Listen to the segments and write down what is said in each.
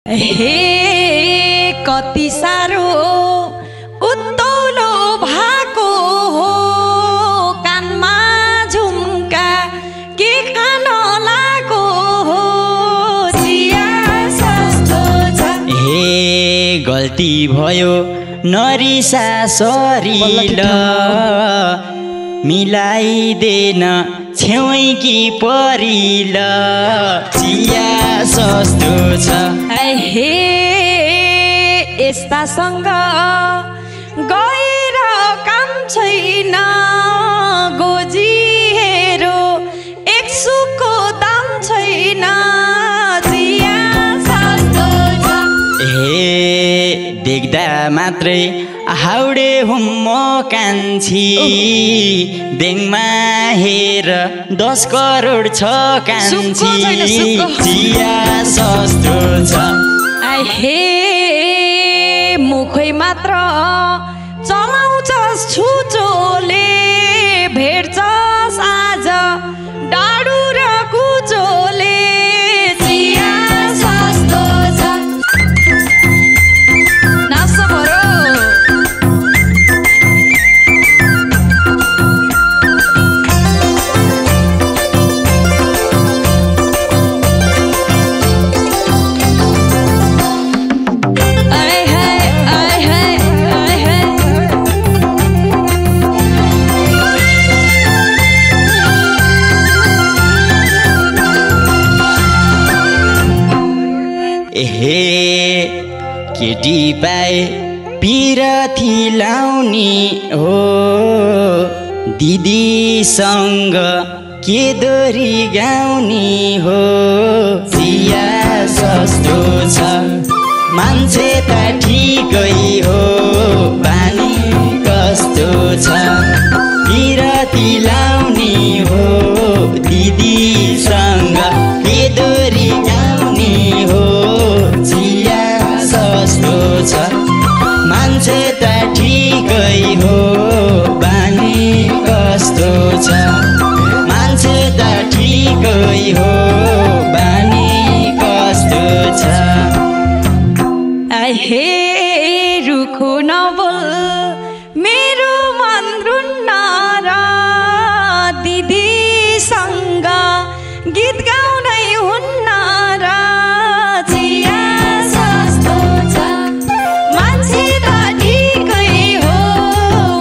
हे कति सारो उत्तौलो भएको हो कानमा झुम्का के खान लागो हो चिया सस्तो छ। हे गल्ती भयो नरिसा सरिल मिलाइदेन छेउै कि परिल चिया सस्तो छ। हे यस्तासँग गएर काम छैन गोजी हेरो एक सुको दाम छैन चिया सस्तो छ। हे देख्दा मात्रै हाउडे हुम कान्छी बेङमा हेर 10 करोड छ कान्छी चिया सस्तो छ। हे मुखै मात्र चलाउँछस् छुचोले भेट्छस् आज डाडु र कुचोले चिया सस्तो छ। नाच्छ बरो हे केटी पाए पिरथी लाउने हो दिदीसँग के दोरी गाउने हो चिया सस्तो छ। मान्छे त ठिकै हो बानी कस्तो छ पिरथी लाउने हो दिदीसँग के दोरी गाउने हो चिया सस्तो छ। मान्छे त ठिकै हो बानी कस्तो छ मान्छे त ठिकै हो बानी कस्तो छ। हे रुखो नबोल मेरो मन रुन्न र दिदीसँग गीत गाउनै हुन्न र चिया सस्तो छ। मान्छे त ठिकै हो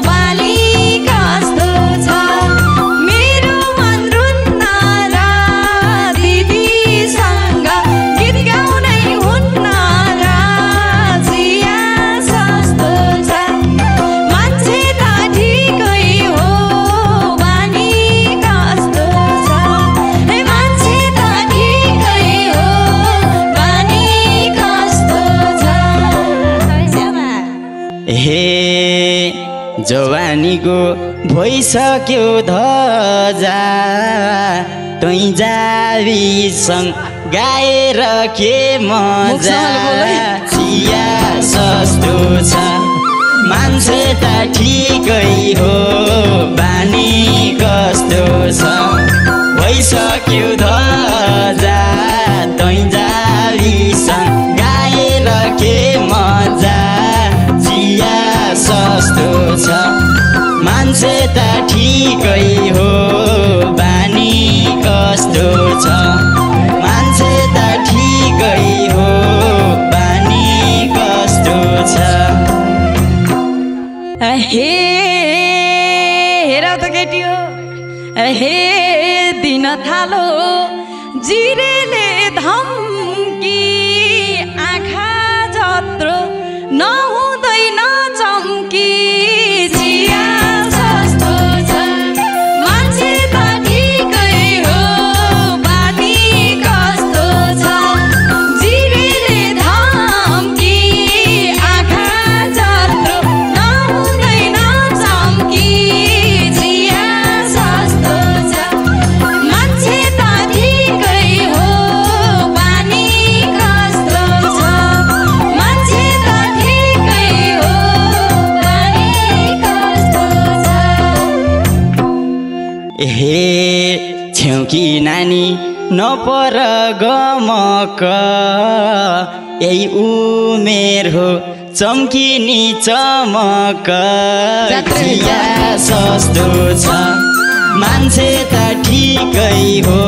बाली कस्तो छ मेरो मन रुन्न र दिदीसँग गीत गाउनै हुन्न र चिया सस्तो छ। मान्छे त ठिकै हो बानी कस्तो छ मान्छे त ठिकै हो बानी कस्तो छ। हे जवानीको भइसक्यो धजा तै जावीसँग गाएर के मजा चिया सस्तो छ। मान्छे त ठिकै हो बानी कस्तो छ भइसक्यो धजा तै जावीसँग गाएर के मजा चिया सस्तो छ। मान्छे त ठिकै हो बानी कस्तो छ मान्छे त ठिकै हो बानी कस्तो छ। हे हेर त केटी हो हे दिन थालो जिरेले धम्की आँखा जत्रो नहुँदैन चम्की चिया सस्तो छ। मान्छे त ठिकै हो बानी कस्तो छ जिरेले धम्की आँखा जत्रो नहुँदैन चम्की चिया सस्तो छ। मान्छे त ठिकै हो बानी कस्तो छ मान्छे त ठिकै हो बानी कस्तो छ। हे छेउकी नानी नपर गमक यही उमेर हो चम्किनी चमक चिया सस्तो छ मान्छे त ठिकै हो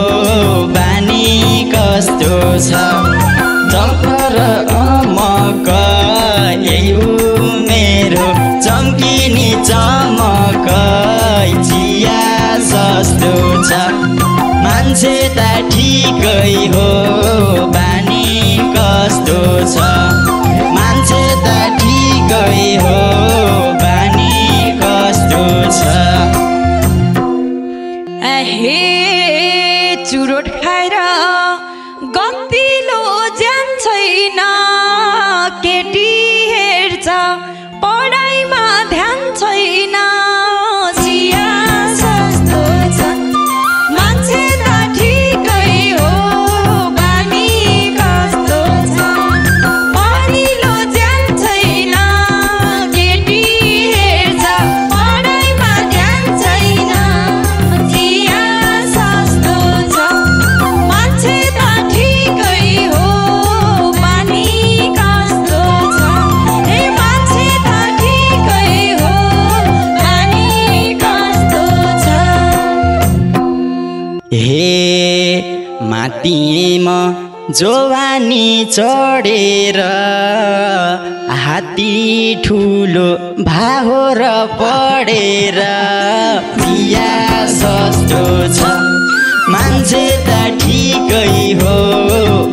बानी कस्तो छ चम्कर अमक यही उमेर हो चम्किनी चमक चिया सस्तो छ मान्छे त ठिकै हो बानी कस्तो छ मान्छे त ठिकै हो बानी कस्तो छ हे चुरोट खाएर गतिलो ज्यान छैन केटी हेर्छ पढाइमा ध्यान छैन चिया सस्तो छ मान्छे त ठिकै हो बानी कस्तो छ पढिलो ज्यान छैन केटी हेर्छ पढाइमा ध्यान छैन चिया सस्तो छ मान्छे त ठिकै हो बानी कस्तो छ ए मान्छे त ठिकै हो बानी कस्तो छ हे मातीमा जवानी चढेर हात्ती ठुलो भाहोर पढेर चिया सस्तो छ मान्छे त ठिकै हो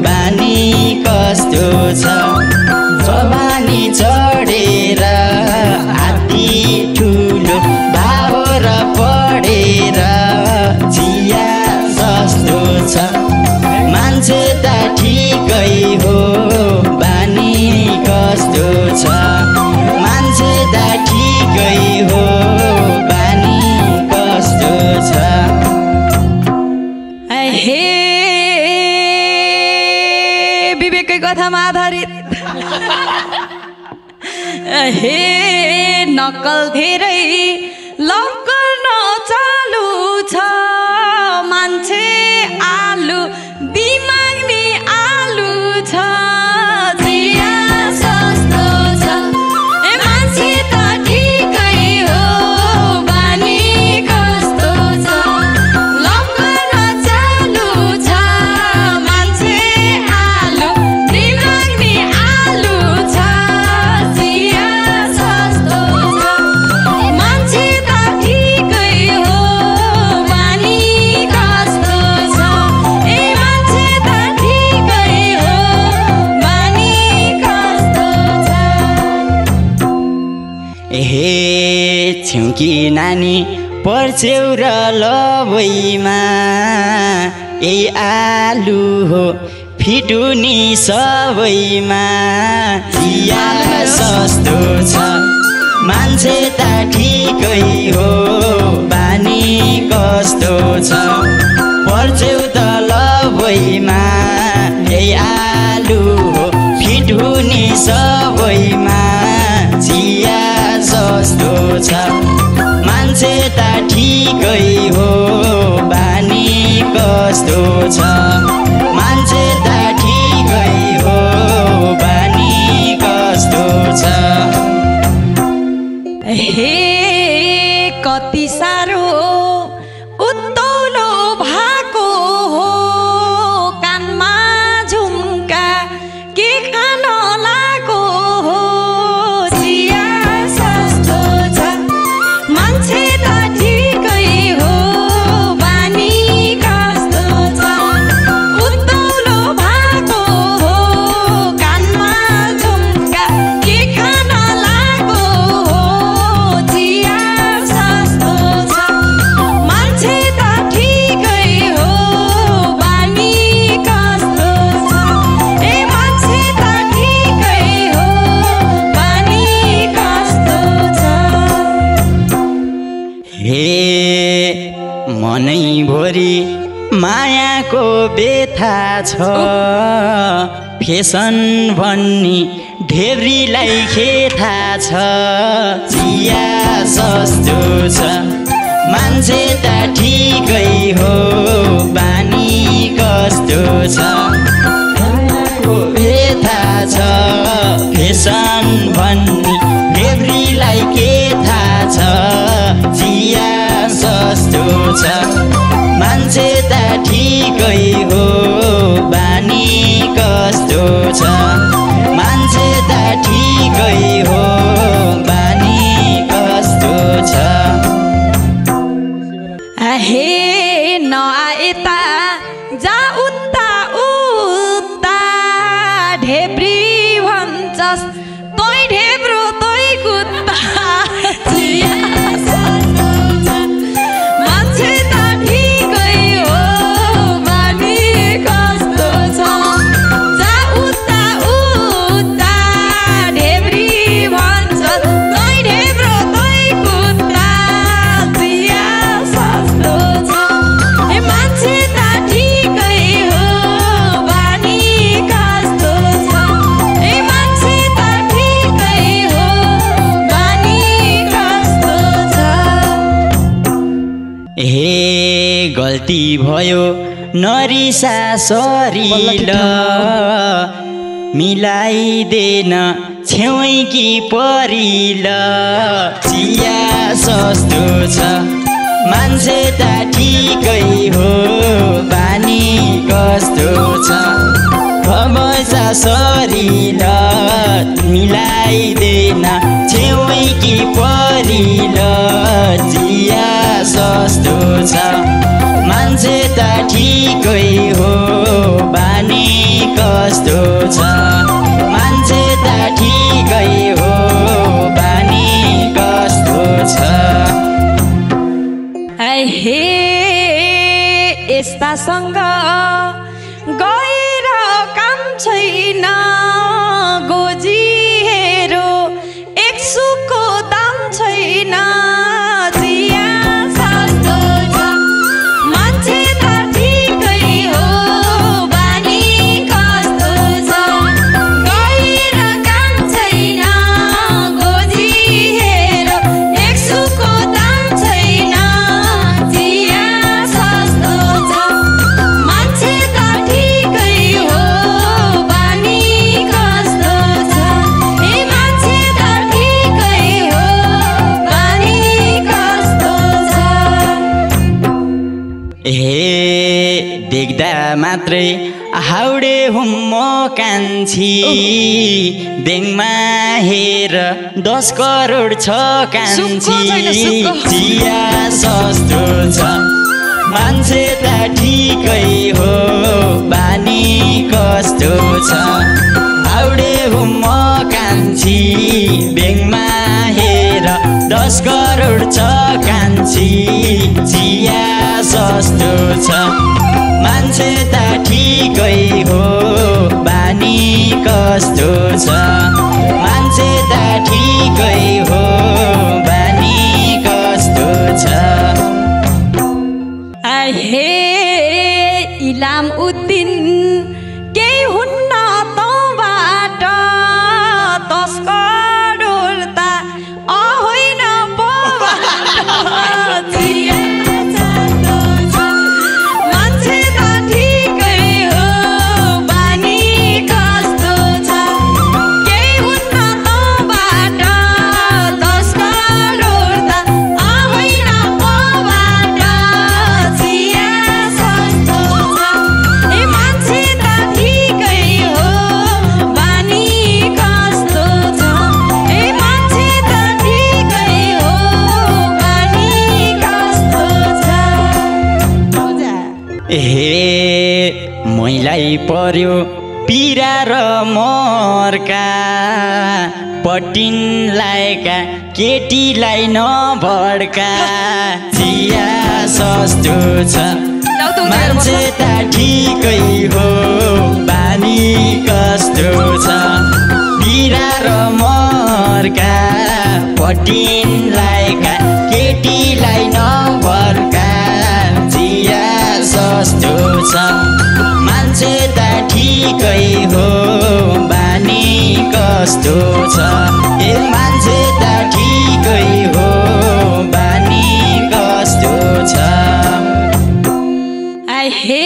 बानी कस्तो छ जवानी चढेर हात्ती ठुलो भाहोर पढेर चिया सस्तो छ मान्छे त ठिकै हो बानी कस्तो छ मान्छे त ठिकै हो बानी कस्तो छ हे विवेककै कथामा आधारित हे नक्कल धेरै लभ गर्न चालु छ मान्छे आलु दिमाग नि आलु छ चिया सस्तो छ ए मान्छे त ठिकै हो बानी कस्तो छ लभ गर्न चालु छ मान्छे आलु दिमाग नि आलु छ चिया सस्तो छ मान्छे त ठिकै हो बानी कस्तो छ ए मान्छे त ठिकै हो बानी कस्तो छ हे छिउकी नानी पर्छेउ र लबैमा यही आलु हो फिटुनी सबैमा चिया सस्तो छ मान्छे त ठिकै हो बानी कस्तो छ पर्छेउ त लबैमा यही आलु हो फिटुनी सबैमा चिया सस्तो छ मान्छे त ठिकै हो बानी कस्तो छ मान्छे त ठिकै हो बानी कस्तो छ हे कति साह्रो उत्तौलो भएको हो कानमा झुम्का के खान लागो हो चिया सस्तो छ मान्छे त ठिकै हो बानी कस्तो छ उत्तौलो भएको हो कानमा झुम्का के खान लागो हो चिया सस्तो छ मान्छे त ठिकै हो बानी कस्तो छ ए मान्छे त ठिकै हो बानी कस्तो छ हे मनैभरि मायाको व्यथा छ फेसन भन्ने ढेब्रीलाई के थाहा छ चिया सस्तो छ मान्छे त ठिकै हो बानी कस्तो छ मायाको व्यथा छ फेसन भन्ने देब्रीलाई के थाहा छ चिया सस्तो छ मान्छे त ठिकै हो बानी कस्तो छ मान्छे त ठिकै हो बानी कस्तो छ हे नआएता जा उता उता ढेब्री भन्छस् तै ढेब्रो तै कुत्ता चिया सस्तो छ मान्छे त ठिकै हो बानी कस्तो छ जा उता उता ढेब्री भन्छस् तै ढेब्रो तै कुत्ता चिया सस्तो छ ए मान्छे त ठिकै हो बानी कस्तो छ ए मान्छे त ठिकै हो बानी कस्तो छ हे गल्ती भयो नरिसा सरिल मिलाइदेन छेउै कि परिल चिया सस्तो छ मान्छे त ठिकै हो बानी कस्तो छ पैसा सरिल मिलाइदेन छेउै कि परिल चिया सस्तो छ मान्छे त ठिकै हो बानी कस्तो छ मान्छे त ठिकै हो बानी कस्तो छ हे यस्तासँग गएर काम छैन गोजी हेरो एक सुको दाम छैन चिया सस्तो छ मान्छे त ठिकै हो बानी कस्तो छ गएर काम छैन गोजी हेरो एक सुको दाम छैन चिया सस्तो छ मान्छे त ठिकै हो बानी कस्तो छ ए मान्छे त ठिकै हो बानी कस्तो छ हे देख्दा मात्रै हाउडे हुम म कान्छी बेङमा हेर 10 करोड छ सुक्खो छैन, कान्छी सुक्खो। चिया सस्तो छ मान्छे त ठिकै हो बानी कस्तो छ हाउडे हुम म कान्छी बेङमा हेर 10 करोड छ कान्छी चिया सस्तो छ मान्छे त ठिकै हो बानी कस्तो छ मान्छे त ठिकै हो बानी कस्तो छ हे इलाम उद्दिन केही हुन्न तँबाट 10 करोड त होइन पबाट चिया सस्तो छ मान्छे त ठिकै हो बानी कस्तो छ केही हुन्न तँबाट 10 करोड त होइन पबाट चिया सस्तो छ ए मान्छे त ठिकै हो बानी कस्तो छ ए मान्छे त ठिकै हो बानी कस्तो छ हे मैलाई पर्यो पीरा र मर्का पटिन लाएका केटीलाई नभड्का चिया सस्तो छ मान्छे त ठिकै हो बानी कस्तो छ पीरा र मर्का पटिन लाएका केटीलाई नभड्का चिया सस्तो छ मान्छे त ठिकै हो बानी कस्तो छ ए मान्छे त ठिकै हो बानी कस्तो छ हे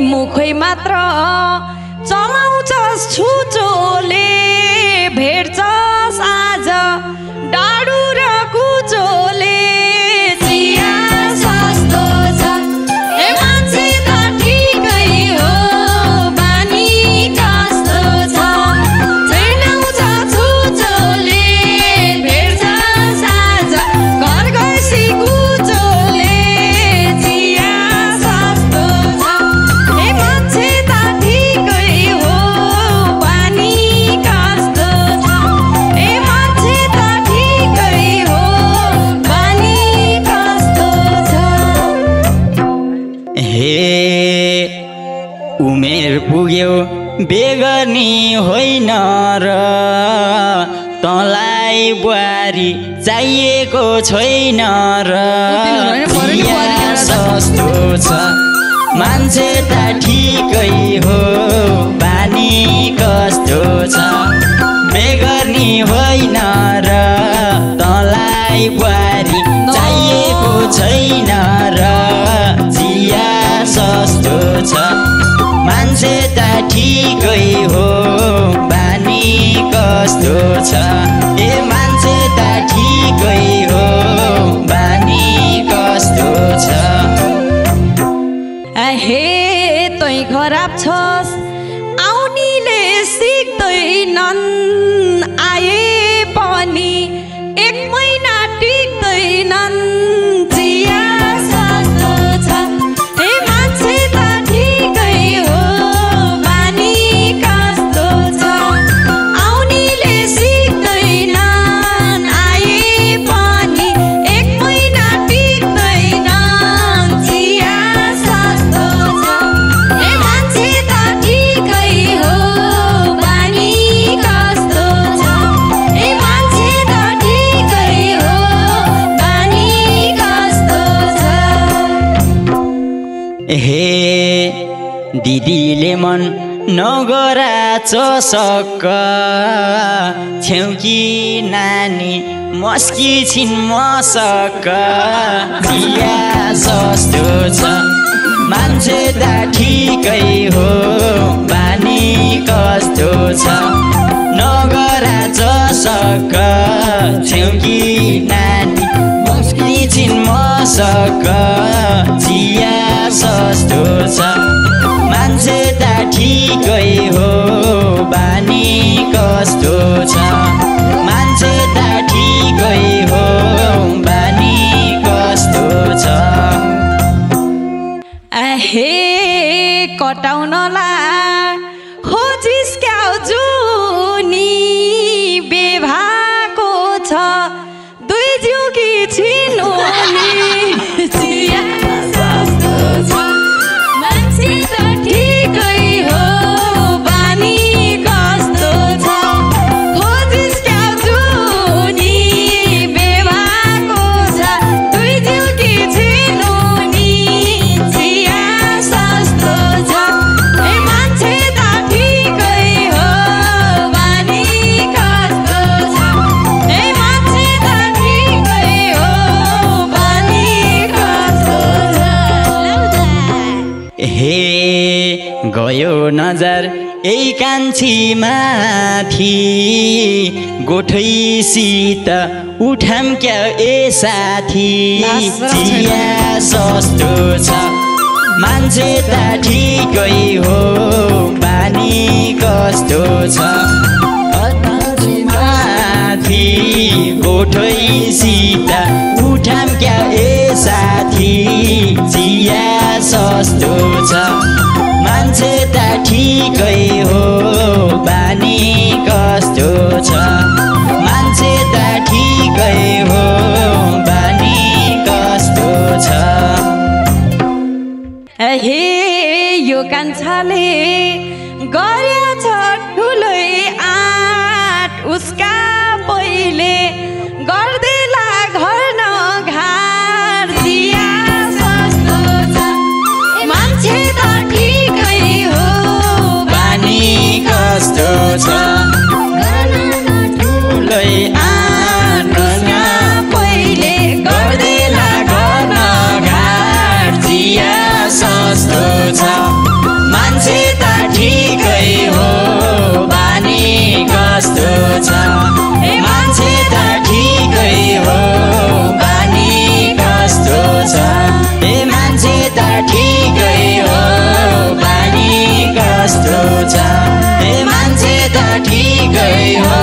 मुखै मात्र चलाउँछस् बेगर्नी होइन र तँलाई बुहारी चाहिएको छैन र चिया सस्तो छ मान्छे त ठिकै हो बानी कस्तो छ बेगर्नी होइन र तँलाई बुहारी चाहिएको छैन र चिया सस्तो छ मान्छे त ठिकै हो बानी कस्तो छ ए मान्छे त ठिकै हो बानी कस्तो छ हे तै खराब छस् आउनीले सिक्दैनन् आए पनि 1 महिना टिक्दैनन् चिया सस्तो छ हे मान्छे त ठिकै हो बानी कस्तो छ आउनीले सिक्दैनन् आए पनि 1 महिना टिक्दैनन् चिया सस्तो छ हे मान्छे त ठिकै हो बानी कस्तो छ हे मान्छे त ठिकै हो बानी कस्तो छ हे दिदीले मन नगरा चसक्क छेउकी नानी मस्की छिन् मसक्क चिया सस्तो छ मान्छे त ठिकै हो बानी कस्तो छ नगरा चसक्क छेउकी नानी मस्की छिन् मसक्क चिया सस्तो छ मान्छे त ठिकै हो बानी कस्तो छ मान्छे त ठिकै हो बानी कस्तो छ हे कटाउनलाई खोजिस क्याउ जुनी बेभाको छ दुई जिउकी छिनुनी चिया सस्तो छ मान्छे त ठिकै हो बानी कस्तो छ खोजिस क्याउ जुनी बेभाको छ दुई जिउकी छिनुनी चिया सस्तो छ हे मान्छे त ठिकै हो बानी कस्तो छ हे मान्छे त ठिकै हो बानी कस्तो छ हे गयो नजर यही कान्छी माथि गोठैसित उठाम क्या ए साथी चिया सस्तो छ मान्छे त ठिकै हो बानी कस्तो छ माथि गोठैसित उठाम क्या ए साथी चिया सस्तो छ मान्छे त ठिकै हो बानी कस्तो छ मान्छे त ठिकै हो बानी कस्तो छ हे यो कान्छाले गरेछ ठुलै आँट उसका पहिले गर्देला घर नघार चिया सस्तो छ मान्छे त ठिकै हो बानी कस्तो छ ठुलै आँट पहिले गर्देला घर नघार चिया सस्तो छ मान्छे त ठिकै हो बानी कस्तो छ मान्छे त ठिकै हो बानी कस्तो छ मान्छे त ठिकै हो बानी कस्तो छ मान्छे त ठिकै हो